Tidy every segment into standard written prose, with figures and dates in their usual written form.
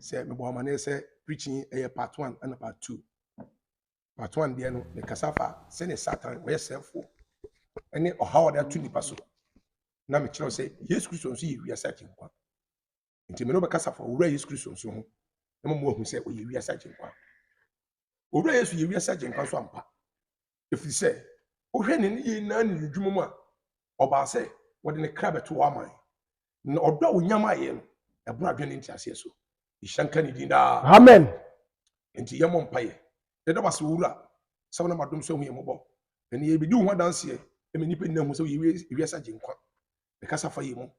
Sɛ mebɔ amaneɛ sɛ preaching ɛyɛ part one ɛna part two. Part one deɛ no, mekasa fa sɛnea Satan wɔyɛ sɛfoɔ ɛne ɔhaw a ɔde ato nipa so. Na mekyerɛw sɛ Yesu Kristo nso yɛ wiase agyenkwa. Nti me ne wobɛkasa fa Owura Yesu Kristo nso ho na ma moahu sɛ ɔyɛ wiase agyenkwa. Owura Yesu yɛ wiase agyenkwa nso ampa. Ɛfiri sɛ wohwɛ ne ne nyinaa ne n'adwuma mu a, ɔbaa sɛ wɔde ne kra bɛto hɔ ama yɛn. Na ɔdɔ a onyam ayɛ no, ɛboro adwene ne nteaseɛ so. Nhyira nka ne din daa. Amen. Nti yɛmmɔ mpaeɛ. Yɛda wo ase, Owura, sɛ wonam adom so ahu yɛn mmɔbɔ. Ɛne yɛbɛdi wo ho adanseɛ ma nnipa nyinaa hu sɛ woyɛ wiase agyenkwa. Bɛkasa fa yɛn mu.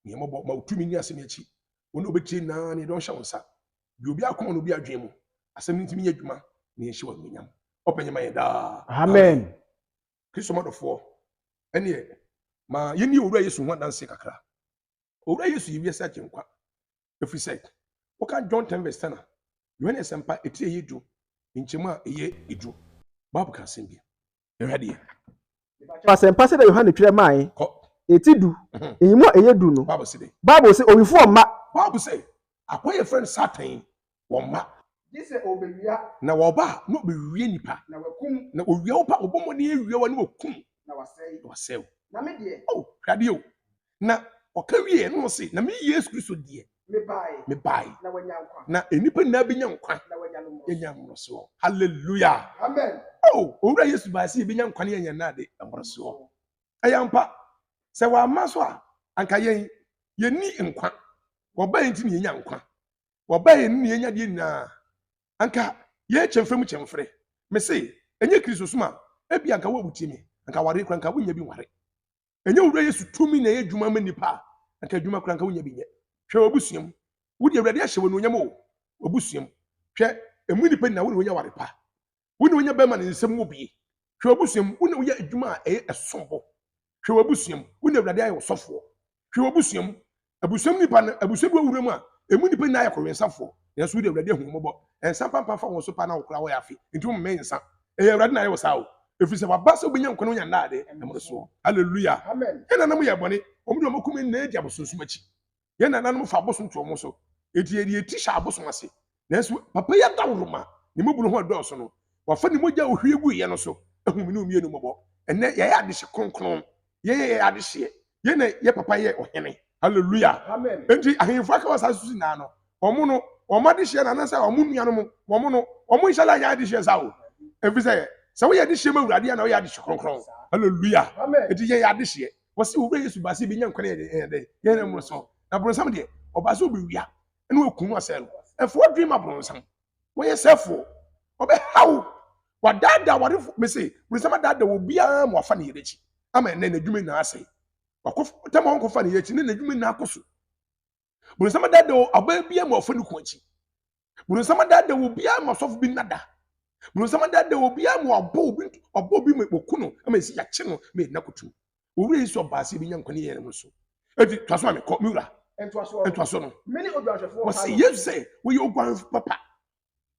Ne yɛn mmɔbɔ ma wo tumi nni asɛm akyi. Wɔn a wɔbɛtie nyinaa ne yɛde wɔn hyɛ wo nsa. Bi obi akoma na obi adwene mu. Asɛm no ntumi nyɛ adwuma na yɛnhyɛ wo animuonyam. Ɔpɛ nyɛ ma yɛn daa. Amen. Kristo madɔfoɔ, ɛneɛ ma yɛnni Owura Yesu ho adanseɛ kakra. Owura Yesu yɛ wiase agyenkwa. Ɛfiri sɛ, woka John 10 verse 10 a, Yohane Asɛmpa ɛtiri a ɛyɛ 10, nkyɛmu a ɛyɛ 10, Bible ka asɛm bi. Hwɛ adeɛ. Asɛmpa sɛdeɛ Yohane twerɛ mae, Kɔ. Eti 10, nyimu a ɛyɛ 10 no. Bible se dɛ. Bible se owifoɔ mma. Bible se akoa yɛ frɛ no Satan yi, wɔmma. Gye sɛ ɔrebɛwia. Na wɔba a, na ɔbɛwia nipa. Na wakum. Na ɔwia wo pa, ɔbɔ mmɔden awia wo na wakum. Na wasɛe. Na wasɛe wo. Na me deɛ. Oh, hwɛ adeɛ o. Na ɔka wieɛ na ɔse, na me Yesu Kristo deɛ. Mebae. Mebae. Na wanya nkwa. Na nnipa nyinaa bɛnya nkwa. Na wanya no mmorosoɔ. Yɛnya mmorosoɔ. Hallelujah. Amen. Oh, Owura Yesu bae sɛ yɛbɛnya nkwa na yɛanya nnaade mmorosoɔ. Ɛyɛ ampa. Sɛ wamma so a, anka yɛn yɛnni nkwa. Wɔbae nti na yɛnya nkwa. Wɔbae ne yɛnya deɛ nyinaa. Anka yɛyɛ kyɛmfrɛ mu kyɛmfrɛ. Mese, ɛnyɛ Kristosom a, ebia anka wo a wotie me, anka awareɛ koraa anka wonnya bi nware. Ɛnyɛ Owura Yesu tumi na ɛyɛ adwuma ma nnipa a, anka adwuma koraa anka wonnya bi nyɛ. Hwɛ w'abusua mu. Wo deɛ Awurade ahyɛ wo anuonyam o, w'abusua mu. Hwɛ, emu nnipa nyinaa wo na wonya aware pa. Wo na wonya bɛrima ne nsam wɔ bie. Hwɛ w'abusua mu, wo na woyɛ adwuma a ɛyɛ ɛsom bo. Hwɛ w'abusua mu, wo na Awurade ayɛ wo sɔfoɔ. Hwɛ w'abusua mu, abusua mu nipa no, abusua bi wɔ wura mu a, emu nipa nyinaa yɛ kɔwensafoɔ. Nanso wo de Awurade ahu wo mmɔbɔ. Nsa pampan fa wɔn so paa na wo koraa wɔyɛ afe, nti wommɛn nsa. Ɛyɛ Awurade na ayɛ wo saa o. Ɛfiri sɛ waba sɛ wobɛnya nkwa na woanya nna ade mmorosoɔ. Hallelujah. Amen. Yɛn nananom yɛɛ bɔne, wɔn de wɔn akoma nyinaa di abosonsom akyi. Yɛn nananom fa abosom to wɔn so, enti yɛde yɛn ti hyɛ abosom ase. Nanso papa yi adaworoma, ne mmɔborɔhunu a ɛdɔɔso no, wafa ne mogya a ohwie guiɛ no so ahu me ne wo mmienu mmɔbɔ. Ɛnnɛ yɛayɛ adehye kronkron. Yɛn yɛyɛ adehyeɛ. Yɛn na yɛ papa yɛ ɔhene. Hallelujah. Amen. Enti ahemfo aka wɔ asase so nyinaa no, wɔn no, wɔn adehyeɛ no anaasɛ wɔn nuanom, wɔn no, wɔn nhyɛ da nyɛ adehyeɛ saa o. Ɛfiri sɛ, sɛ woyɛ adehyeɛ ma Awurade a na woyɛ adehye kronkron. Hallelujah. Amen. Enti yɛyɛ adehyeɛ. Wɔsi Owura Yesu baa sɛ yɛbɛnya nkwa na yɛn dɛn? Yɛn mmorosoɔ. Na bronsam deɛ, ɔbaa sɛ ɔbɛwia na wakum no asɛe no. Ɛfa w'adwene ma bronsam. Wɔyɛ sɛfoɔ. Ɔbɛha wo. Wadaadaa awarefo. Mese, bronsam adaadaa obiara ma wafa ne yere akyi. Ama ɛnnɛ n'adwuma nyinaa asɛe. Wakɔ tam a ɔnkɔfa ne yere akyi ne n'adwuma nyinaa akɔ so. Bronsam adaadaa ɔbaa biara ma wafa ne kunu akyi. Bronsam adaadaa obiara ma sɔfo bi nnada. Bronsam adaadaa obiara ma wabɔ obi ɔbɔ obi ma wɔku no ama esi yakye no ma yɛn akotum. Owura Yesu ɔbaa sɛ yɛbɛnya nkwa ne yɛn no so. Eti toa so ma mekɔ me wura. Ntoasoɔ no. Mene odwanhwɛfoɔ pa Wɔsi no. Yesu sɛ wɔyɛ oguanhwɛfo papa.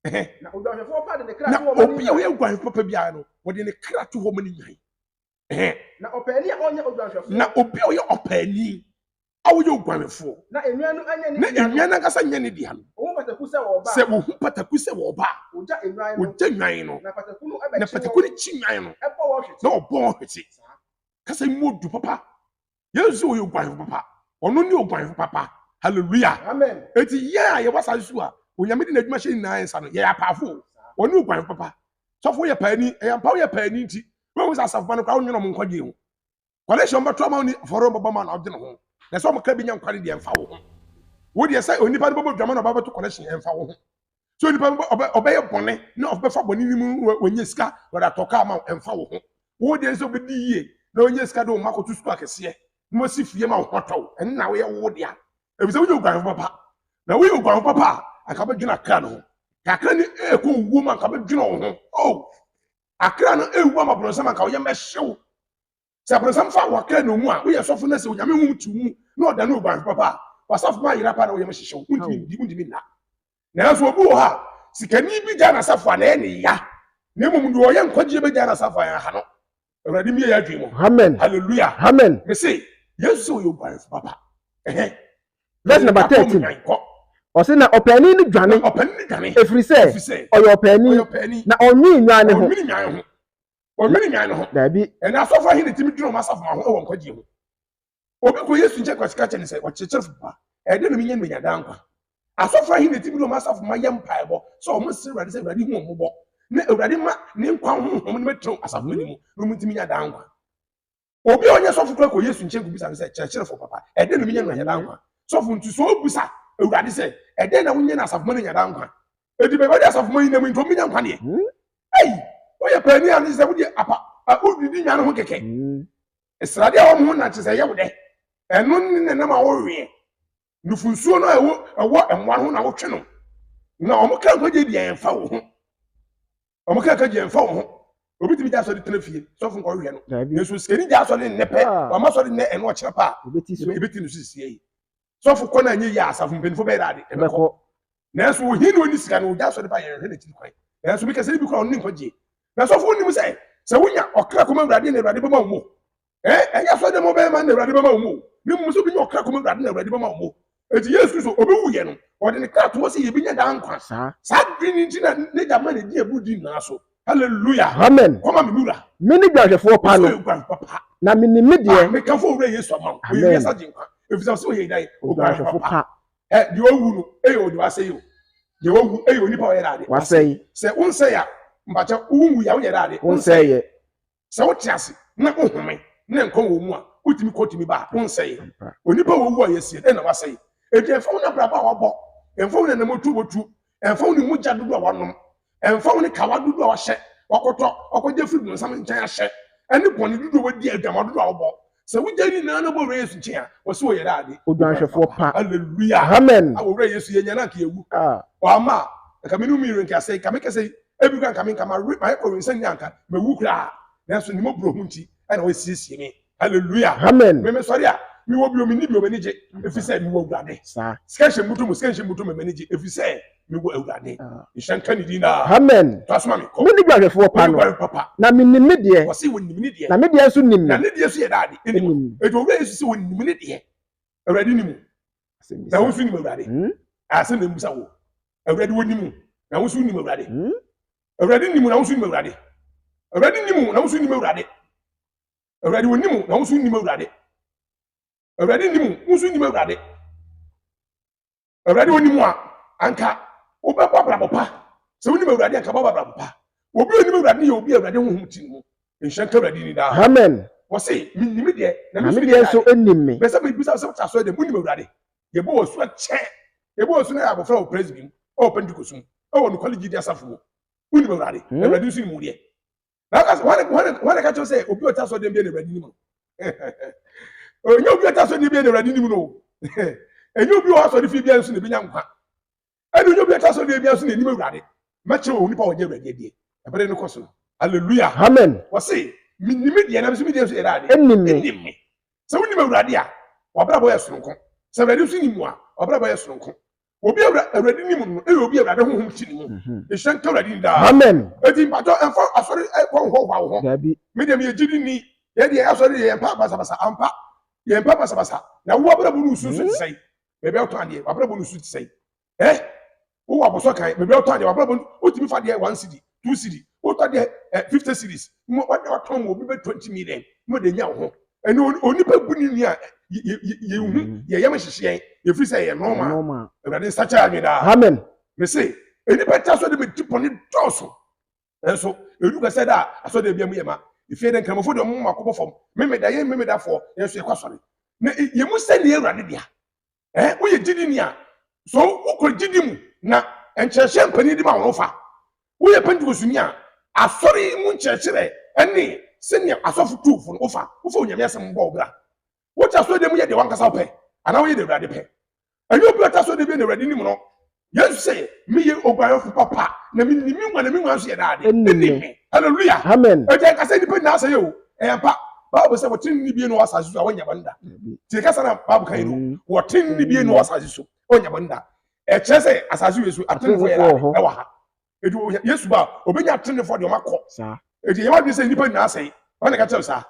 Ɛhɛn. Na odwanhwɛfoɔ pa de ne kra Na to hɔ ma ne obi a nnwan. ɔyɛ oguanhwɛfo papa biara no, wɔde ne kra to hɔ ma ne nnwan. Ɛhɛn. Na ɔpaani a ɔnyɛ odwanhwɛfoɔ. Na obi a ɔyɛ ɔpaani a ɔyɛ oguanhwɛfoɔ. Na nnwan no nyɛ ne Na dea no. nnwan no ankasa nyɛ ne dea no. Wɔhu pataku sɛ wɔreba a. Sɛ wɔhu pataku sɛ wɔreba a. Wɔgya nnwan no. Wɔgya nnwan no. Na pataku no bɛkye Na wɔn. pataku no kye nnwan no. Ɛbɔ wɔn hwete. Na ɔbɔ wɔn hwete. Kasa yi mu odu papa. Yesu sɛ ɔyɛ oguanhwɛfo papa. Ɔno ne oguanhwɛfo papa. Hallelujah. Amen. Eti yɛn a yɛwɔ asase so a Onyame de n'adwuma hyɛ nyinaa nsa no, yɛyɛ apaafo o. Ɔne oguanhwɛfo papa. Sɔfo yɛ paani, ɛyɛ ampa woyɛ paani nti, wohu sɛ asafo ba no koraa wonwene ɔmo nkwagye ho. Kɔlɛhyɛ ɔmo bɛto ama wo ne afɔre ɔmo bɛbɔ ma na ɔdwene ho. Na sɛ ɔmo kra bi nya nkwa no deɛ ɛmfa wo ho. Wo deɛ sɛ onipa no bɛbɔ dwama na ɔba bɛto kɔlɛhyɛ ɛmfa wo ho. Sɛ onipa no ɔbɛyɛ bɔne na ɔbɛfa bɔne no mu na wanya sika na ɔde atɔ kaa ma wo ɛmfa wo ho. Wo deɛ sɛ ɔbɛdi yie na ɔnya sika de wo mma akɔto sukuu akɛseɛ na wasi fie ma wo ho atɔ wo, ɛno na woyɛ wo dea. Efisɛ woyɛ oguanfo papa. Na woyɛ oguanfo papa a, anka wobɛdwene akra no ho. Ka akra no ɛrekɔ owuo mu anka wobɛdwene wo ho. Oh, akra no ɛrewu ama borɔnsam anka wo yam bɛhye wo. Sɛ borɔnsam fa w'akra na omu a, woyɛ sɔfo na sɛ Onyame honhom te wo mu na ɔdane oguanfo papa a, w'asafo ma ayera paa na wo yam hyehye wo. Wontumi ndi, wontumi nna. Nanso obi wɔ hɔ a, sikani bi gyaa n'asafo a na ɛyɛ ne ya. Na mmom deɛ ɔyɛ nkwagyeɛ bɛgyaa n'asafo a ɛnha no. Awurade mmue yɛn adwene mu. Amen. Hallelujah. Amen. Mese, Yesu sɛ ɔyɛ oguanfo papa. Ɛhɛ. Verse number 13. Kɔ. Ɔse na ɔpaani no dwane. Na ɔpaani no dwane. Ɛfiri sɛ. Ɛfiri sɛ. Ɔyɛ ɔpaani. Ɔyɛ ɔpaani. Na ɔnnwene nnwan no ho. Ɔnnwene nnwan ho. Ɔnnwene nnwan no ho. Daabi. Ɛnna asɔfo ahe na ɛtumi dwene wɔn asafo ma ho wɔ nkwagyeɛ mu? Obi kɔ Yesu nkyɛn kɔka kyerɛ no sɛ, Ɔkyerɛkyerɛfo pa, ɛdeɛn na menyɛ na manya daa nkwa? Asɔfo ahe na ɛtumi de wɔn asafo ma yɛ mpaebɔ sɛ wɔnsrɛ Awurade sɛ Awurade hu wɔn mmɔbɔ na Awurade ma ne nkwa honhom no mmɛtena asafo no mu na wɔntumi nya daa nkwa? Obi a ɔnyɛ sɔfo koraa kɔ Yesu nkyɛn kɔbisa no sɛ, Kyerɛkyerɛfo papa, ɛdeɛn na menyɛ na manya daa nkwa? Sɔfo nti, sɛ ɔbisa Awurade sɛ, Ɛdeɛn na wonyɛ na asafo ma no nya daa nkwa? Enti baabi a ɔde asafo ma yi nam yi nti ɔmmɛnya nkwa deɛ. Ei, woyɛ paani a ne sɛ wode apa, wodidi nwa no ho kɛkɛ. Srade a wɔn ho na kyerɛ sɛ ɛyɛ wo dɛ. Ɛno ne ne nam a wɔweɛ. Nufunsuo no a ɛwɔ ɛwɔ mmoa no ho na wotwe no. Na wɔn ka nkwagye deɛ ɛmfa wo ho. Wɔn ka nkwagye ɛmfa wo ho. Obi tumi gya asɔre tena fie, sɔfo nkɔhwehwɛ no. Nanso sikani gya asɔre nnɛ pɛ, Ah. wama asɔre nnɛ ɛno ɔkyerɛ pa a, Ebeti so. ebeti no so sisie yi. Sɔfo kɔ na anyɛ yie a, asafo mpanyinfo bɛyɛ dɛ ade, ɛbɛkɔ. Ɛbɛkɔ. Nanso ohia na onni sika no, ogya asɔre ba yɛn hwɛ n'akyiri kwan. Nanso bi kɛse bi kora ɔno ne nkwagye. Na sɔfo wonim sɛ sɛ wonya ɔkra kɔma Awurade na Awurade bɛma wo mo. Ɛ ɛnyɛ asɔre dɛm ɔbɛyɛ ma na Awurade bɛma wo mo. Na mmom sɛ obi nya ɔkra kɔma Awurade na Awurade bɛma wo mo. Enti Yesu Kristo obewuiɛ no, ɔde ne kra to hɔ sɛ yɛbɛnya daa nkwa. Saa. Saa dwene nti na n'agya ma ne din ɛboro din nyinaa so. Hallelujah. Amen. Kɔma me wura. Me ne dwanhwɛfoɔ pa no. Ɔsɛ oguan papa. Na menim me deɛ. Ah, mekamfo owura Yesu ama wo. Ɔyɛ Amen. wiase agyenkwa. Efisɛ ɔsɛ ɔyɛ dan. Odwanhwɛfo pa. Ɛ deɛ ɔwu no ɛyɛ ɔde wasɛe o. Deɛ ɔwu ɛyɛ onipa a ɔyɛ ade. Wasɛe. Sɛ wonsɛe a mpakyɛ wonwu a wonyɛ ade. Wonsɛe yɛ. Sɛ wote ase na wohome na nkwa wɔ mu a wotumi kɔ tumi ba a wonsɛe. Ampa. Onipa a wɔwu a yɛsie ɛna wasɛe. Enti ɛmfa wo n'abrabɔ a wabɔ, ɛmfa wo n'anamotu a watu, ɛmfa wo ne mogya dodoɔ a wanom, ɛmfa wo ne kawa dodoɔ a wahyɛ, wakɔtɔ, wakɔgye afiri bonsam nkyɛn ahyɛ, ɛne bɔne dodoɔ a wadi, adwama dodoɔ a wabɔ. Sɛ wogyae ne nyinaa na wobɔ Owura Yesu nkyɛn a, wɔse wɔyɛ dɛ ade. Odwanhwɛfoɔ pa. Hallelujah. Amen. A Owura Yesu yɛnya no anka yɛwu. Ah. Wamma a, anka me ne wo mmienu nka asɛe, nka meka sɛ ebi koraa nka me nka mawe mayɛ kɔwensani anka mawu koraa. Nanso ne mmɔborɔhu nti ɛna wasiesie me. Hallelujah. Amen. Me mesɔre a, mewɔ bio, menni bio, m'ani gye, ɛfiri sɛ mewɔ Awurade. Saa. Sika nhyɛ mmutu mu, sika nhyɛ mmutu mu, m'ani gye, ɛfiri sɛ mewɔ Awurade. Ah. Nhyira nka ne din daa. Amen. To aso ma me, kɔ. Me ne dwanhwɛfoɔ pa Wo ne no. guan papa. Na menim me deɛ. Wɔse wɔnim ne deɛ. Na me deɛ nso nim Na me. ne deɛ nso yɛ daa de. Ɛnim. Ɛnim. Enti Owura Yesu sɛ wɔnim ne deɛ. Awurade nim wo. Asɛm Na wo bisa. nso nim Awurade. Hmm? Asɛm na ɛmusa wo. Awurade wɔnim wo. Na wo nso nim Awurade. Hmm? Awurade nim wo na wo nso nim Awurade. Awurade nim wo na wo nso nim Awurade. Awurade wɔnim wo na wo nso nim Awurade. Awurade nim wo, wo nso nim Awurade. Awurade onim a, anka wobɛbɔ abrabɔ pa. Sɛ wonim Awurade anka bɛbɔ abrabɔ pa. Obi a onim Awurade no yɛ obi a Awurade honhom te ne mu. Nhyira nka Awurade ni daa. Amen. Wɔse, menim me deɛ, na Na me me nso deɛ nso menim nim me. Bɛ sɛ mebisa sɛ wote asɔre dɛm, wonim Awurade. Yɛbɔ wɔ asu akyɛ. Yɛbɔ wɔ asu na yɛ abɔfra wɔ Presby mu, ɛwɔ Pentecost mu, ɛwɔ nokware gyidi asafo mu. Wonim Awurade, na Awurade nso nim wo deɛ. Na ɔka sɛ, hwan na ɛka kyerɛ sɛ obi a ɔte asɔre dɛm bi na Awurade nim no? Ɛnyɛ obi a ɔte asɔre dɛm bi na Awurade nim no. Ɛnyɛ obi a ɔwɔ asɔre fie biara nso na ebenya nkwa. Ɛna ɛnyɛ obi a ɔte asɔre dɛm biara nso na enim Awurade. Mɛkyerɛ wɔ onipa a ɔgye Awurade adie. Ɛbɛrɛ no kɔ so no. Hallelujah. Amen. Wɔse, menim me deɛ na me nso me deɛ nso yɛ dɛ ade. Ɛnim me. Ɛnim me. Sɛ wonim Awurade a, w'abrabɔ yɛ soronko. Sɛ Awurade nso nim wo a, w'abrabɔ yɛ soronko. Obi a Awurade nim no yɛ obi a Awurade honhom te ne mu. Mhm. Nhyira nka Awurade ni daa. Amen. Eti mpatsɔ ɛmfa asɔre ɛkɔ nhɔhoa wo ho. Dabi. Me deɛ meyɛ gyidi ni. Yɛ deɛ asɔre deɛ yɛn mpa basabasa ampa. Yɛn mpa basabasa. Na wo abrabɔ no su nso te sɛn? Baabi a wotɔn adeɛ w'abrabɔ no su te sɛn? Ɛ wowɔ abɔsɔ kan baabi a wotɔn adeɛ w'abrabɔ no wotumi fa adeɛ 1 cedi 2 cedi wotɔ adeɛ 50 cedis mo wɔde watɔn ma obi bɛ 20 million mo de nya wo ho. Ɛne onipa bu ne nua yɛhu yɛ yam hyehye yɛn yɛfiri sɛ yɛ normal. Normal. Awurade nsa kyerɛ adwene daa. Amen. Mese nnipa ti asɔre de ti pɔne dɔɔso nanso edu kɛsɛ da a asɔre de bia mu yɛ ma efie de nkramofo de ɔmo mako bɔ fam memeda yɛn memedafoɔ yɛn nso yɛkɔ asɔre na yɛn mu sɛ ne Awurade dea. Ɛ woyɛ gyidi ni a so wokɔ gyidi mu na nkyerɛkyerɛ mpanyin de ma wɔn fa woyɛ Pentecost ni a asɔre mu nkyerɛkyerɛ ɛne sɛnea asɔfo tuufo no wofa wofa Onyame asɛm bɔ wo bra. Wote asɔre dɛm yɛ deɛ wankasa wopɛ anaa woyɛ deɛ Awurade pɛ? Ɛnyɛ obi a ɔte asɔre dɛm bi na Awurade nim no. Yesu sɛ, meyɛ oguanhwɛfo papa na menim me nguan na me nguan nso yɛ daa de. Ɛnim Ɛnim me. me. Hallelujah. Amen. Ɛgya nka sɛ nnipa nyinaa sɛ yɛ o. Ɛyɛ ampa. Bible sɛ wɔtene ne bie no wɔ asase so a wɔnyɛ bɔne da. Tie kasa na Bible kan yi no. Wɔtene ne bie no wɔ asase so wɔnyɛ bɔne da. Ɛkyerɛ sɛ asase wei so atenefoɔ yɛ daa de ɛwɔ ha. Eti Yesu ba a obenya atenefoɔ deɛ ɔma kɔ. Saa. Eti yɛn adwene sɛ nnipa nyinaa sɛe. Wɔn na ɛka kyerɛ saa.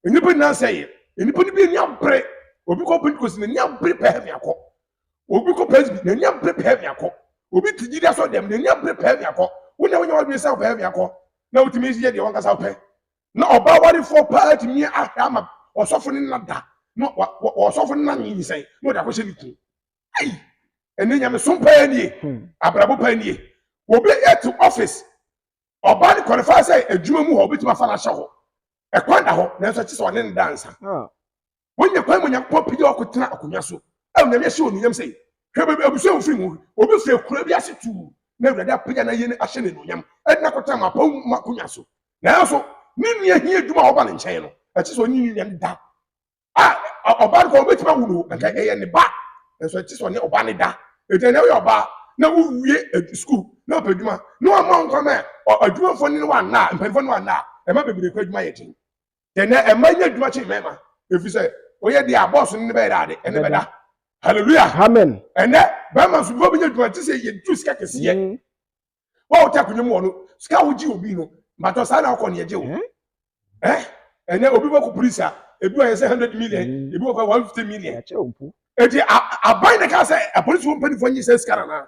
Nnipa nyinaa sɛe. Nnipa no bi ani abere. Obi kɔ Pentecost n'ani abere pɛ heaven akɔ. Obi kɔ pɛs bi n'ani abere pɛɛ mi akɔ. Obi te gyidi asɔ dɛm n'ani abere pɛɛ mi akɔ. Wo na wonya wadwene sɛ wopɛɛ mi akɔ na wotumi yɛ deɛ wankasa wopɛ. Na ɔbaa warefoɔ paa tumi ahwɛ ama ɔsɔfo ne nna da na ɔsɔfo ne nna nyinsɛn na ɔde akɔhyɛ ne kun. Ei, ɛnɛ nyamesom paa nie, abrabɔ paa nie. Obi ɛte office, ɔbaa no qualify sɛ adwuma mu hɔ obetumi afa no ahyɛ hɔ. Ɛkwan da hɔ, nanso ɛkyɛ sɛ ɔne no da nsa. Ah. Wonya kwan ma Onyankopɔn pagya wakɔtena akonnwa so. A Onyame ahyɛ onuonyam sɛ, hwɛ baabi abusua a wofiri mu. Obi firi akura bi ase tuu na Awurade apagya no ayɛ no ahyɛ no anuonyam ɛde no akɔtena mapɔn mu akonnwa so. Nanso ne nua hia adwuma a ɔba ne nkyɛn no, ɛkyɛ sɛ ɔne ne nua no da. A ɔbaa no kɔ ɔbɛtumi awo no, nka ɛyɛ ne ba. Nanso ɛkyɛ sɛ ɔne ɔbaa no da. Enti ɛnɛ woyɛ ɔbaa na wowie sukuu na wopɛ adwuma na wamma wo nkwa ma adwumafoɔ ne no anna a, mpanimfoɔ ne no anna a, ɛma bebree kɔ adwuma yɛ den. Ɛnɛ ɛma nya adwuma kyen mmarima ɛfiri sɛ woyɛ deɛ a bɔɔso no ne bɛyɛ ade ɛne bɛda. Hallelujah. Amen. Ɛnɛ bɛrima nso bi bɛnya adwuma te sɛ yɛdu sika kɛseɛ. Wo a wote akonnwa mu wɔ no sika a wogye obi no mbatɔ saa na wokɔ ne yɛgye wo. Eh? Ɛnɛ obi bɛkɔ polisi a ebi wɔ yɛ sɛ 100 million, ebi wɔ kɔ 150 million. Eti aban na ka sɛ apolisifoɔ mpanimfoɔ nye sɛ sika nana.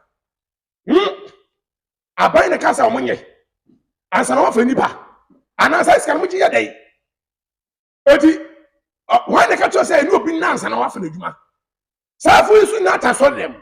Aban na ka sɛ wɔn nyɛ ansa na wɔafa nipa anaasɛ sika no mo gye yɛ dɛn? Eti wɔn na ka kyerɛ sɛ ɛne obi nna ansa na wɔafa n'adwuma. Saa afo yi nso nyinaa ta sɔre dɛm.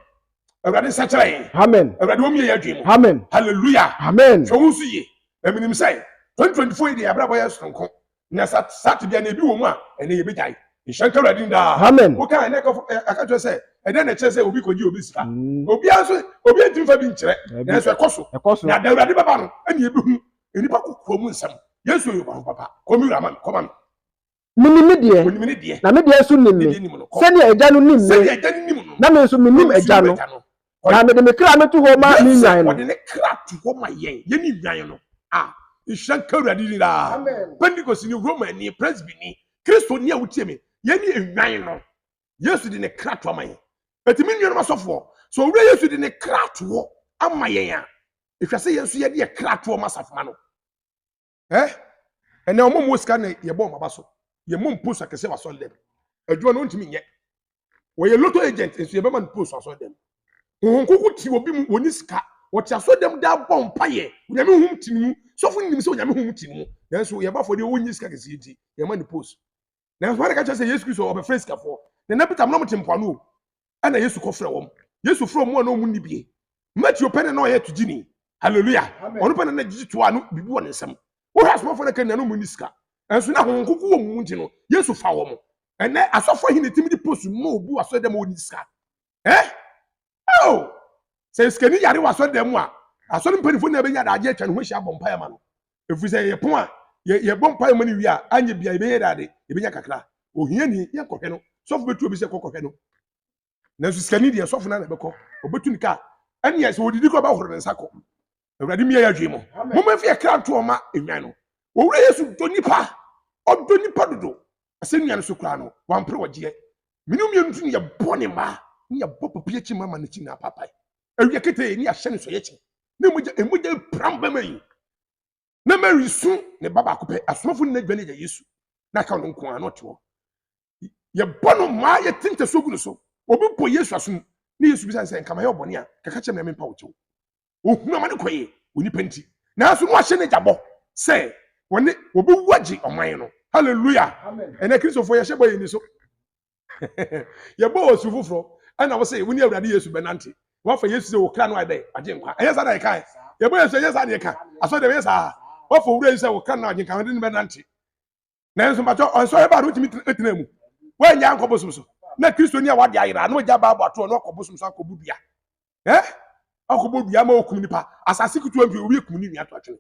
Awurade nsa kyerɛ yɛn. Amen. Awurade wɔn yɛ yɛ adwene mu. Amen. Hallelujah. Amen. Hwɛ wo nso yie. Na menim sɛ 2024 yi deɛ abrabɔ yɛ soronko. Na sa saa tebea no ebi wɔ mu a ɛnɛ yɛbɛgyae. Nhyira nka Awurade din daa. Amen. Woka ɛnɛ ɛka kyerɛ sɛ ɛdɛn na ɛkyerɛ sɛ obi kɔgye obi sika. Obiara nso obi ntumi fa bi nkyerɛ. Nanso ɛkɔ so. Ɛkɔ so. Na da Awurade bɛba no ɛne yɛbɛhu nnipa kokoa mu nsɛm. Yesu yɛ ɔkwan papa. Kɔ me wura ma me. Kɔ ma me. Menim me deɛ, Onim ne deɛ. na me deɛ nso nim Ne me, deɛ nim no. Kɔ. sɛdeɛ Agya no nim me, Sɛdeɛ Agya no nim no. na me nso menim Na me nso Agya menim no. Agya no. Na mede me kra meto hɔ ma me Yesu nnwan no. ɔde ne kra to hɔ ma yɛn, yɛne nnwan no. A nhyira nka Awurade din daa. Pentekostni, Romani, Presbyni, Kristoni a wotie me, yɛne nnwan no. Yesu de ne kra to ama yɛn. Eti me nuanom asɔfoɔ, sɛ Owura Yesu de ne kra to hɔ ama yɛn a, ehwɛ sɛ yɛn nso yɛde yɛ kra to hɔ ma asafoma no. Eh? Ɛnɛ ɔmo mo sika na yɛbɔ ɔmo aba so. Yɛ mo post akɛse wɔ asɔre dɛm. Adwuma no ntumi nyɛ. Wɔyɛ lotto agent nso yɛbɛma no post asɔre dɛm. Honhom koko ti obi mu wɔni sika. Wɔte asɔre dɛm daa bɔ mpa yɛ. Onyame honhom ti ne mu. Sɔfo nim sɛ onyame honhom ti ne mu. Nanso yɛbɔ afɔdeɛ wɔnyi sika kɛse nti yɛma no post. Nanso wɔn ka kyerɛ sɛ Yesu Kristo ɔbɛfrɛ sikafoɔ. Nana Peter mo na mo te mpoano o. Ɛna Yesu kɔfrɛ wɔn. Yesu frɛ wɔn a na wɔn nni bie. Matthew pɛ na na ɔyɛ togyini. Hallelujah. Ɔno pɛ na na gyigyi toa no biribi wɔ ne nsam. Wohwɛ asomafo no ka nea na wɔn nni sika. Ɛnso na honhom kronkron wɔ wɔn mu nti no, Yesu fa wɔn. Ɛnɛ asɔfo ahe na etimi de post ma obi wɔ asɔre dɛm a ɔnni sika? Eh? Oh! Sɛ sikani yare wɔ asɔre dɛm mu a, asɔre mpanyinfoɔ na ɛbɛnya adagye atwa ne ho ahyia abɔ mpaeɛ ma no. Ɛfiri sɛ yɛyɛ pon a, yɛbɔ mpaeɛ ma no wie a, anyɛ bia yɛbɛyɛ dade, yɛbɛnya kakra. Ohiani, yɛnkɔhwɛ no. Sɔfo bɛtu obi sɛ kɔkɔhwɛ no. Nanso sikani deɛ sɔfo no na ɛbɛkɔ. Ɔbɛtu ne kaa. Ɛneɛ sɛ ɔdidi kɔ ɔbɛhoro ne nsa kɔ. Awurade mmie yɛ adwene mu. Momma mfi yɛ kra nto ɔma nnwan no. Owura Yesu dɔ nipa. Ɔdɔ nipa dodo. Asɛnnua no so koraa no, wampere ɔgyeɛ. Mene mmienu nso ne yɛbɔ ne mmaa ne yɛbɔ papa akyi ma ma n'akyi nyinaa paapae. Awia ketee ne yɛahyɛ no sɔyɛ kyɛ. Ne mogya emogya pram bɛma yi. Na Mary su ne ba baako pɛ. Asomafo nyinaa dwane agya Yesu. Na aka ɔno nko ara na ɔte hɔ. Yɛbɔ no mmaa yɛte ntasuo gu no so. Obi bɔ Yesu asom ne Yesu bisa sɛ nka mayɛ ɔbɔne a kaka kyerɛ me na mempa wo kyɛw. Ohunu amane kɔe onipa nti. Nanso na wahyɛ n'agya bɔ sɛ wɔne wɔbɛwu agye ɔman no. Hallelujah. Ɛnɛ Kristofoɔ yɛhyɛ bɔ yɛn ni so. Yɛbɔ wɔ su foforɔ ɛna wo se wo ne Awurade Yesu bɛnante. Wafa Yesu sɛ wo kra no ayɛ dɛ agye nkwa. Ɛnyɛ saa na yɛka. Yɛbɔ Yesu ɛnyɛ saa na yɛka. Asɔre deɛ ɛnyɛ saa. Wafa owura yi sɛ wo kra no agye nkwa de no bɛnante. Nanso mpakyɛ ɔnsɔre ba no wotumi tena mu. Wɔanya ankɔ bosom so. Na Kristoni a wade ayera na wagya Bible ato hɔ na wakɔ bosom so akɔbu dua. Eh? Akɔbɔ dua ma okum nipa. Asase ketewa mpi obi ekum ne nua to atwene.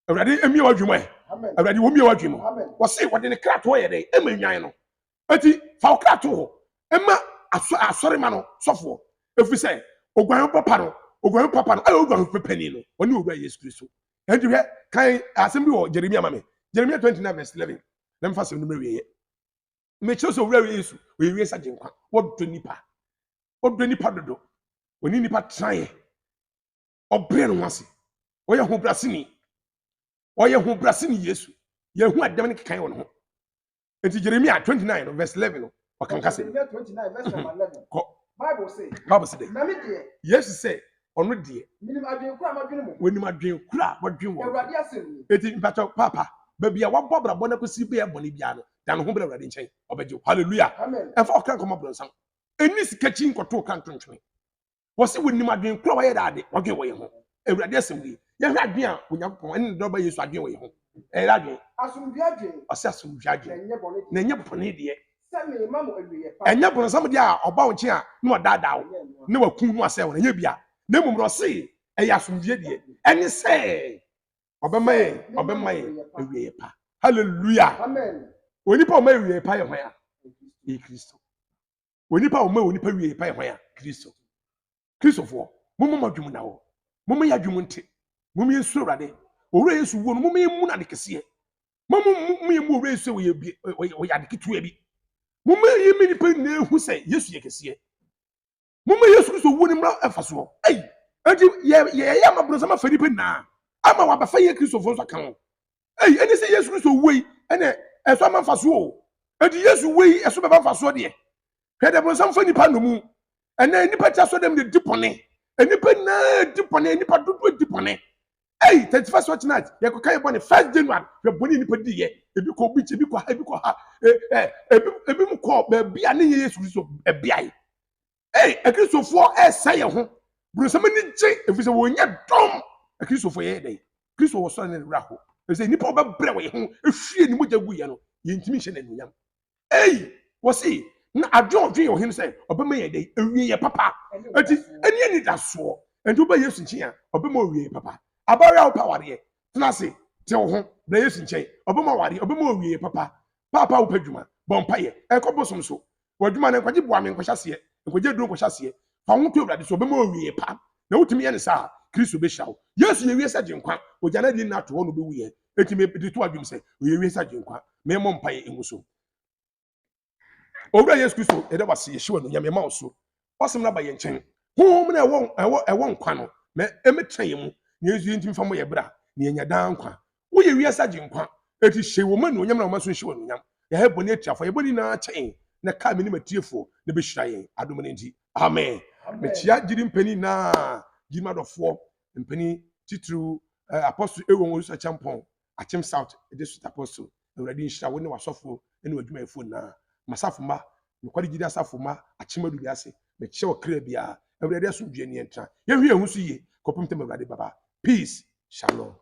Awurade emie wadwi mu ɛ. Awurade wɔmie wadwi mu. Wɔse wɔde ne kra to yɛ dɛ ɛma nwan no. Eti fa wo kra to hɔ ɛma asɔre ma no sɔfoɔ. Ɛfiri sɛ oguan papa no, oguan papa no, ɛyɛ oguan pɛpɛni no, ɔne owura Yesu Kristo. Ɛnti hwɛ, kan asɛm bi wɔ Jeremia ma me. Jeremia 29 verse 11. Na mfa asɛm no mmerɛ wieɛ. Mekyerɛ sɛ owura Yesu, ɔyɛ wiase agyenkwa. Wɔdɔ nipa. Ɔdɔ nipa dodo. Ɔne nipa tenaeɛ. Ɔbrɛ ne ho ase. Ɔyɛ hobrɛaseni. Ɔyɛ hobrɛaseni Yesu. Yɛhu adɛm ne kekae wɔ ne ho. Nti Jeremia 29 no verse 11 no, ɔka nkasɛm. Jeremia 29 verse number 11. Kɔ. Bible se. Bible se dɛ. Na me deɛ. Yesu sɛ ɔno deɛ. Menim adwene koro a madwene mo. Wɔnim adwene koro a wɔdwene wɔn. Awurade asɛm ni. Eti mpakyɛw paapa baabi a wabɔ abrabɔ no akɔsi bɛyɛ bɔne biara no da ne ho brɛ Awurade nkyɛn ɔbɛgye wo. Hallelujah. Amen. Ɛmfa ɔkra nkɔma borɔnsam. Ɛni sika kyi nkɔto ɔkra ntontwene. Wɔse wɔnim adwene koro a wɔayɛ dɛ ade wɔdwene wɔ yɛn ho. Awurade asɛm nie. Yɛhwɛ adwene a Onyankopɔn ɛne ne dɔba Yesu adwene wɔ yɛn ho. Ɛyɛ adwene. Asomdwoe adwene. Ɔse asomdwoe adwene. Na ɛnyɛ bɔne deɛ. Na ɛnyɛ bɔne deɛ. Sɛ merema mo awieeɛ pa. Ɛnyɛ borɔnsam deɛ a ɔba wo nkyɛn a na wadaadaa wo na waku na wasɛe wo no, ɛnyɛ bia. Na mmom no ɔse ɛyɛ asomdwoeɛ deɛ. Ɛne sɛ ɔbɛma yɛn ɔbɛma yɛn awieeɛ pa. Hallelujah. Amen. Onipa a ɔma awieeɛ pa yɛ hwan a? Ɛyɛ Kristo. Onipa a ɔma onipa wieeɛ pa yɛ hwan a? Kristo. Kristofoɔ, momma mo adwene mu nna hɔ. Momma yɛn adwene mu nte. Momma yɛnsuro Awurade. Owura Yesu wuo no, momma yɛmmu no ade kɛseɛ. Momma mo yɛmmu Owura Yesu sɛ ɔyɛ bi ɔyɛ ade ketewa bi. Momma yɛmma nnipa nyinaa hu sɛ Yesu yɛ kɛseɛ. Momma Yesu Kristo wuo no mmra mfasoɔ. Ei, enti yɛ yɛyɛ ama borɔnsam afa nnipa nyinaa ama wabɛfa yɛn Kristofoɔ nso aka ho. Ei, ɛne sɛ Yesu Kristo wuo yi ɛna ɛso ama mfasoɔ o. Enti Yesu wuo yi ɛso bɛba mfasoɔ deɛ. Hwɛ deɛ borɔnsam fa nnipa nnomu. Ɛnɛ nnipa ti asɔ dɛm de di bɔne. Nnipa nyinaa di bɔne, nnipa dodoɔ di bɔne. Ei, 31st watch night, yɛkɔka yɛ bɔne, 1st January, hwɛ bɔne nnipa di yɛ. Ebi kɔ beach, ebi kɔ ha, ebi kɔ ha. E, e, ebi, ebi mu kɔ baabi a ne nyɛ Yesu Kristo ɛbeae. Ei, Akristofoɔ ɛresɛ yɛn ho. Borɔnsam ani gye, ɛfiri sɛ wɔnyɛ dɔm. Akristofoɔ yɛyɛ dɛn? Kristo wɔ sɔre ne ne werɛ aho. Ɛfiri sɛ nnipa a wɔbɛbrɛ wɔ yɛn ho, ehwie ne mogya gu yɛn no, yɛntumi nhyɛ no anuonyam. Ei, wɔse na adwene a ɔdwen yɛ ɔhene sɛ ɔbɛma yɛn dɛn? Awieeɛ papa. Enti ɛne anidasoɔ. Enti woba Yesu nkyɛn a, ɔbɛma awieeɛ papa. Abaayewa a wopɛ awareɛ, tena ase, te wo ho, bra Yesu nkyɛn. Ɔbɛma awareɛ, ɔbɛma awieeɛ papa. Paapa a wopɛ adwuma, bɔ mpaeɛ, ɛkɔ bosom so. W'adwuma no, nkwagye boa me nkɔhyɛ aseɛ, nkwagye aduro nkɔhyɛ aseɛ. Fa wo ho to Awurade so, ɔbɛma awieeɛ pa. Na wotumi yɛ no saa a, Kristo bɛhyira wo. Yesu yɛ wiase agyenkwa. Ɔgya n'adeɛ nyinaa to hɔ na ɔbɛwuiɛ. Enti mede to adwom sɛ, ɔyɛ wiase agyenkwa. Memmɔ mpaeɛ ngu so. Owura Yesu Kristo, yɛda wo ase, yɛhyɛ wo anuonyam, yɛma wo so. W'asɛm no aba yɛn nkyɛn. Honhom no a ɛwɔ ɛwɔ ɛwɔ nkwa no, ma ɛmmɛtena yɛn mu, na yɛn nso yɛntumi mfa mmɔ yɛn bra, na yɛanya daa nkwa. Woyɛ wiase agyenkwa, enti hyɛ wɔn anuonyam na wɔn nso nhyɛ wo anuonyam. Yɛayɛ bɔne atiafo, yɛn bɔne nyinaa kyɛ yɛn, na kae me ne m'atiefoɔ, na bɛhyira yɛn adom no nti. Amen. Mekyia gyidi mpanin nyinaa, gyidi m'adɔfoɔ, mpanin titiriw, eh, Apostle Aaron Owusu Acheampong, Akyem South District Apostle, Awurade nhyira wo ne w'asɔfoɔ ne w'adwumayɛfoɔ nyinaa. M'asafo mma, nokware gyidi asafo mma, Akyem Adubi ase, mekyia ɔkra biara. Awurade asomdwoeɛ ne yɛn ntena. Yɛnhwɛ yɛn ho so yie kɔpem tɛm Awurade bɛba. Peace. Shalom.